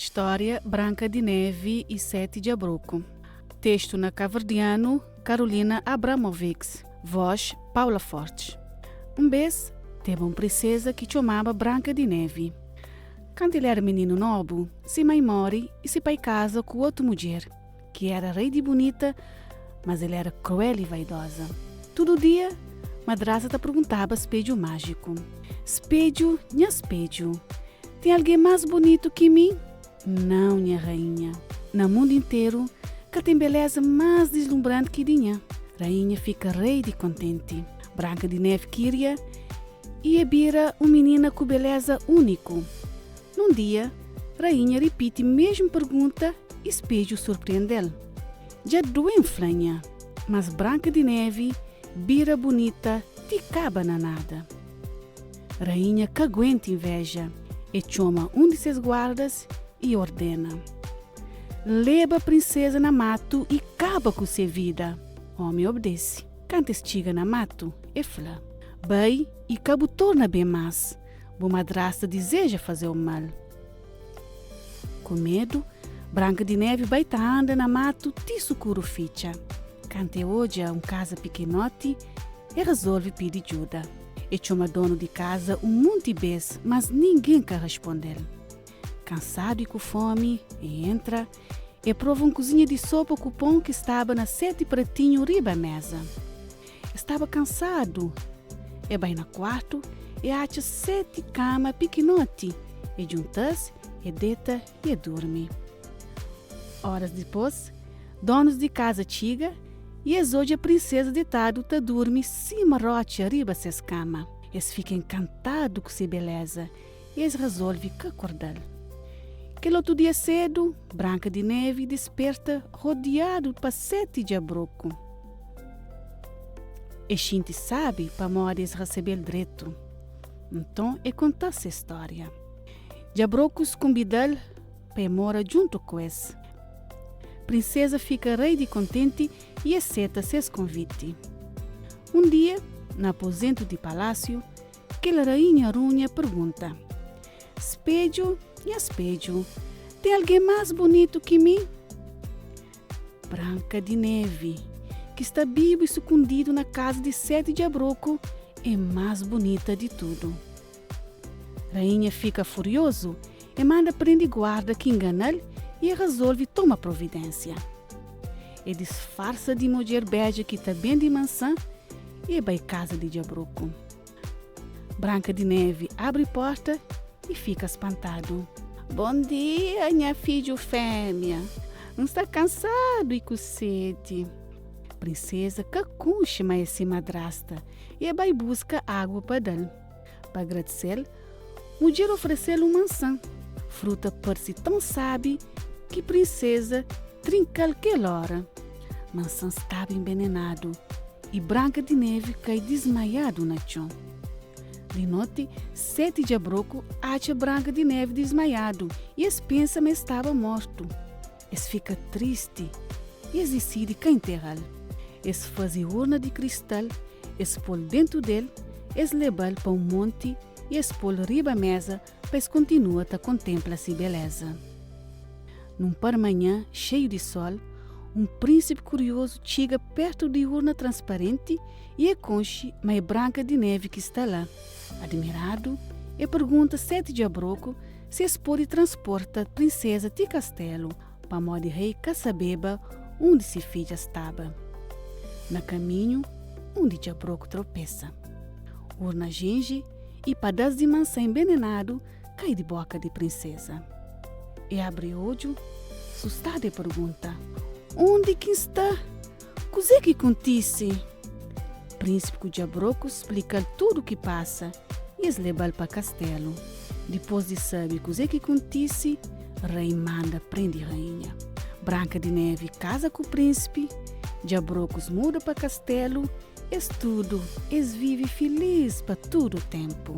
Stória Branka di Nevi i 7 Djabroku. Testu na kaverdianu, Carolina Abramovics. Vós, Paula Fortes. Un bês, teba un prinseza ki txomaba Branka di Nevi. Kantu el éra mininu nobu, se mai móre i se pai kaza ku otu mudjer, ki éra rei di bunita, mas el éra kruel i vaidoza. Tudu dia, madrasta ta perguntaba spedju májiku, Spedju, nha spedju, ten algen más bunitu ki mi? Nau, nha rainha. Na mundu interu, ka ten beleza más dislunbranti ki di nha. Rainha fika rei di kontenti. Branka di Nevi kiria i e bira un minina ku beleza úniku. Nun dia, rainha ripiti mesmu pergunta i spedju surprende-l. Dja due-m fla nha, mas Branka di Nevi bira bunita ti kaba na nada. Rainha ka aguenta inveja, e txoma un di ses guardas i ordena, Leba prinseza na matu i kaba ku se vida. Omi obdese. Kantu es txiga na matu, e fla, Bai i ka bu torna ben más, bu madrasta dizeja faze-u mal. Ku medu, Branka di Nevi bai ta anda na matu ti sukuru fitxa. Kantu e odja un kaza pikinoti, E rezolve pidi djuda. E txoma donu di kaza un munti bês, mas ningen ka responde-l. Kansadu i ku fómi, e entra, e prova un kuzinha di sopa ku pon ki staba na seti pratinhu riba méza. E staba kansadu, e bai na kuartu, e atxa seti kama pikinoti, e djunta-s, e deta i e durmi. Óras dipôs, donus di kaza txiga i es odja prinseza detadu ta durmi sima rótxa riba ses kama. Es fika enkantadu ku se beleza i es rezolve ka korda-l. Kel otu dia sédu, Branka di Nevi disperta rodiadu pa seti djabroku. E xinti sábi pamodi es rasebe-l dretu. Nton e konta-s se stória. Djabrokus kunbida-l pa e mora djuntu ku es. Prinseza fika rei di kontenti i e seta ses konviti. Un dia, na apozentu di palásiu, kel rainha runha pergunta, Spedju, nha spedju, ten algen más bunitu ki mi? Branka di Nevi, ki sta bibu i sukundidu na kaza di Seti Djabroku, é más bunita di tudu. Rainha fika furiozu, e manda prende guarda ki ngana-l i e razolve toma providensia. E disfarsa di mudjer bedja ki ta bende mansan i e bai kaza di Djabruku. Branka di Nevi abri porta i fika spantadu. Bon dia, nha fidju femia! N sta kansadu i ku sedi. Prinseza ka kunxe ma é se madrasta i e bai buska agu pa da-l. Pa agradse-l, mudjer oferese-l un mansan. Fruta parse tãu sábi ki prinseza trinka-l kel óra. Mansan staba enbenenadu i Branka di Nevi kai dismaiadu na txon. Di noti, seti djabroku atxa Branka di Nevi dismaiadu i es pensa ma el staba mortu. Es fika tristi i es disidi ka intera-l. Es faze urna di kristal, es pô-l déntu del, es leba-l pa un monti i es pô-l riba méza pa es kontinua ta kontenpla se beléza. Nun parmanhã xeiu di sól, un prínsipi kuriozu txiga pértu di urna transparenti i e konxe ma é Branka di Nevi ki sta la. Admiradu, e pergunta Seti Djabroku si es pode transporta prinseza ti kastelu, pamodi rei ka sabeba undi se fidja staba. Na kaminhu, undi Djabroku tropesa. Urna jinji i padas di mansã enbenenadu kai di boka di prinseza. E abri odju, sustadu e pergunta, Undi ki N sta? Kuzê ki kontise? Prínsipi ku Djabroku splika-l tudu ki pasa i es leba-l pa kastelu. Dipôs di sabe kuzê ki kontise, rei manda prende rainha. Branka di Nevi kaza ku prínsipi, Djabrokus muda pa kastelu, es tudu es vive filís pa tudu ténpu.